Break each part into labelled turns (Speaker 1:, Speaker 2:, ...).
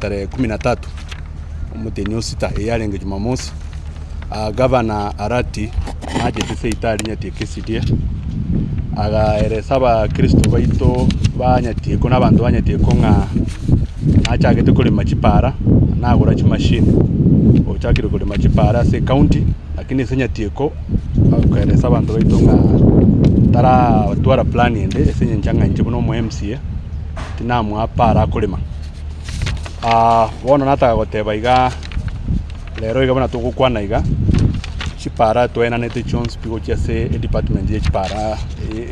Speaker 1: Tarehe kumi na tatu omotienyi o sita eyio yarenge Jumamosi, Gavana Arati nachete seito aria Nyatieko Esitie, agaeresa abakristo baito ba Nyatieko na abanto ba Nyatieko ng'a nachagete korema chipara, nagora chimashini, ochakire korema chipara ase ecounty, lakini ase Nyatieko akaeresa abanto baito ng'a taratwara plan ende ase eng'encho ng'a inche buna omo MCA tinamoa para akorema. Bono nataka goteba iga, rero iga buna togokwana iga, chipara twaenanete chionsi pi gochia ase edepartment ye chipara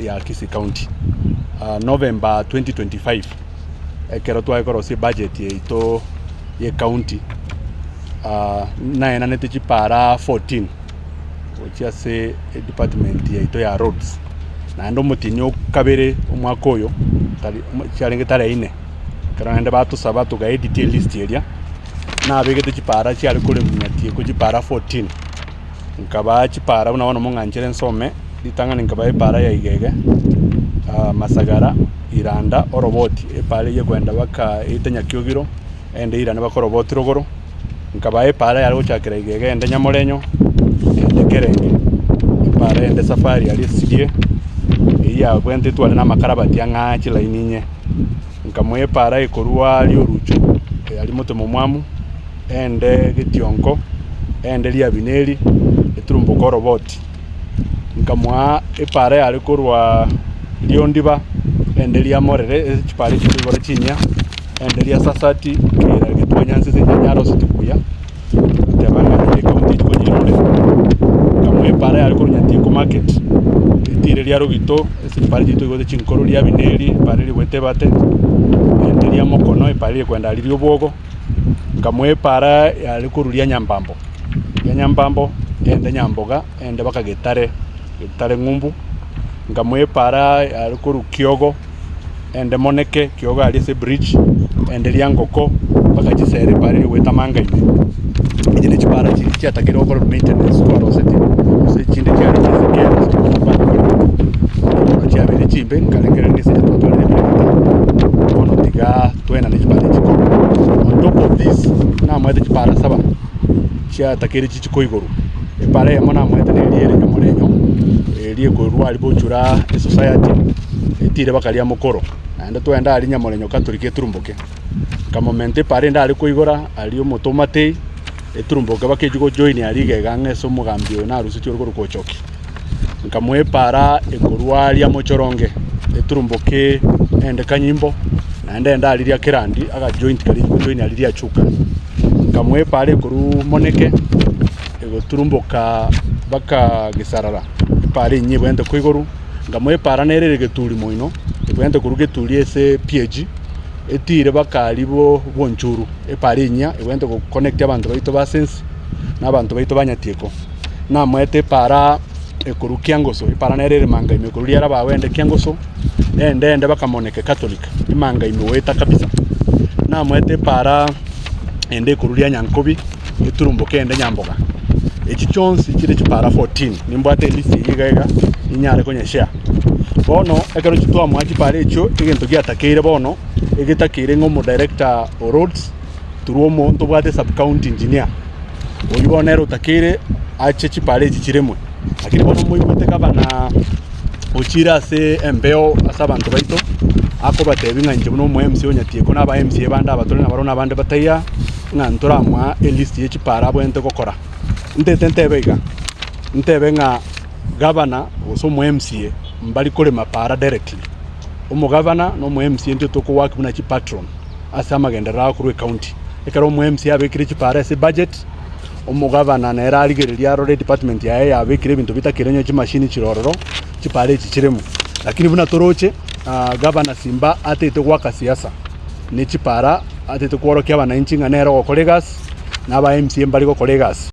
Speaker 1: ya Kisii County. November 2025, ekero tware korosia ebudget yaito ya ecounty, naenanete chipara 14 gochia ase edepartment yaito ya roads. Naende omotienyi o kabere omwaka oyo, tari chiarenge tarehe inye. Ekero naende batosaba togaedit elist eria, nabegete chipara chiare koremia tieko chipara 14, nkabaa chipara buna bono mong'anchere nsome, ritang'ani nkabaa epara ya Igege, Masagara, Iranda, Oroboti, epara eyio ekoenda mpaka eite Nyakiogiro, ende eirane mpaka Oroboti rogoro, Nkabaa epaara yare gochakera igega ende nyamorenyo, ende kerenge, epaara ende safari aria esirie, eyio yabwente etware na amakarabati ang'aa chilaini inye. Nkamoa epaara ekorwa aria oruchu, aria motemomwamu, ende getionko, ende riabineri, eturumboka oroboti. Nkamoa epaara yare korwa riondiba, ende riamorere, chipaara echio chikoigora chinyia. Ende ria Sasati kera getwanyansa ase enchera yaroseti buya, teba ng'a eye ekaunti echi konyerore, nkamoa epara yare korwa Nyatieko market, etire ria Rogito ase chipara chiaito igote chinkoro ria Bineri, epara eria egoeta Ebate, ende ria Mokono epara eria ekoenda aria Riobogo, nkamoa epara yare korwa ria Nyambambo, ria Nyambambo, ende Nyamboga, ende mpaka Getare, Getare ng'umbu, nkamoa epara yare korwa Kiogo. ende moneke kiogo aria ase ebridge, ende riangoko, mpaka chisere epara eria goeta manga ime. Echi ne chipara chiria chiatakire gokorerwa maintenance twarosetie, gose echinde chiare chisike ase chipara bono chiabeire chimbe nkarengereria ase twatwarire ebirengererio bono tiga toenane chipara echi korwa. On top of this, namoete chipara saba chiatakeire chichi koigorwa, epara eyemo namoete neria ere nyamorenyo, eria ekorwa aria bochura esociety. Etire bakaria mokoro, naende twagenda aria nyamorenyo Catholic eturumboke. Nkamomenta epara ende are koigora aria omote omatei, eturumboke bakechi gojoin aria igega ang'e ase omogambi oyo narusetie ore korokwa Ochoki. Nkamoa epara ekorwa aria mochoronge, eturumboke ende Kanyimbo, naende ende aria ria Kerandi agajoint karia gojoin aria riachuka. Nkamoa epara ekorwa Moneke, egoturumboka mpaka Gesarara, epara enyia ebwenerete koigorwa. Nkamoa epaara nere ere geturi moino, ebwenerete korwa geturi ase PAG, etiire bakari bo bonchuru, epaara enyia ebwenerete go connect abanto baito ba sense, na abanto baito ba nyatieko. Namoete epaara ekorwa kiangoso, epaara nere ere manga ime ekorwa riaraba agwo ende kiangoso, ende ende bakamoneke catholic, emanga ime goeta kabisa. Namoete epaara ende ekorwa ria nyankobi, eturumboke ende nyamboga. Echi chionsi chire chipara 14, nimbwate elist eyio iga iga, ninyare konyeshare. Bono ekero twamoa chipara echio, egento giatakeire bono, egetakeire ng'a omodirector o roads, through omo ntobwate sub county engineer, oyio bono nere otakeire ache chipara echi chiremwe. Lakini bono moigwete gavana ochire ase embeo ase abanto baito, akobatebia ng'a inche buna omo MCA o Nyatieko na aba MCA bande aba tore nabarobwo na abande bataiyo, ng'a ntoramoa elist ye chipara abwenerete gokora. Ntete ntebe iga, ntebe ng'a gavana gose omo MCA mbari korema para directly. Omogavana na omo MCA intwe toko work buna chipatron ase amagenderero akorwa ecounty. Ekero omo MCA abekire chipara ase ebudget, omogavana nere arigererie arore edepartment yaye yabekire ebinto bitakire onye chimashini chire ororo, chipara echi chiremo. Lakini buna toroche gavana Simba atete goaka siasa ne chipara atete kworokia abananchi ng'a nere ogokora egasi, na aba MCA mbari gokora egasi.